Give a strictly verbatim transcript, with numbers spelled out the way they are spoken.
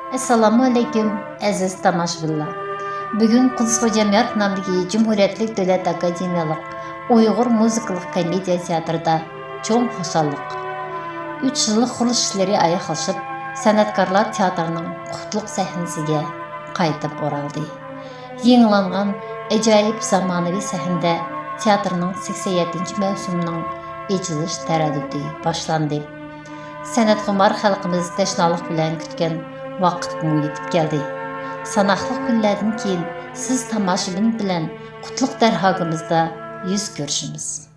ئەسسالامۇ ئەلەيكۇم، ئەزىز تاماشىبىنلار! بۈگۈن قۇدۇس خوجامياروف نامىدىكى جۇمھۇرىيەتلىك دۆلەت ئاكادېمىيەلىك ئۇيغۇر مۇزىكىلىق كومېدىيە تىياتىرىدا چوڭ خۇشاللىق. ئۈچ يىللىق قۇرۇلۇش ئىشلىرى ئاياغلىشىپ، سەنئەتكارلار تىياتىرىنىڭ قۇتلۇق سەھنىسىگە قايتىپ ئورالدى. يېڭىلانغان ئاجايىپ زامانىۋى سەھنىدە تىياتىرنىڭ سەكسەن يەتتىنچى مەۋسۇمىنىڭ ئېچىلىش تەرەددۇتى باشلاندى. سەنئەتخۇمار خەلقىمىز تەشنالىق بىلەن كۈتكەن ۋاقىتمۇ يېتىپ كەلدى. ساناقلىق كۈنلەردىن كېيىن سىز تاماشىبىن بىلەن قۇتلۇق دەرھاكىمىزدا يۈز كۆرۈشىمىز.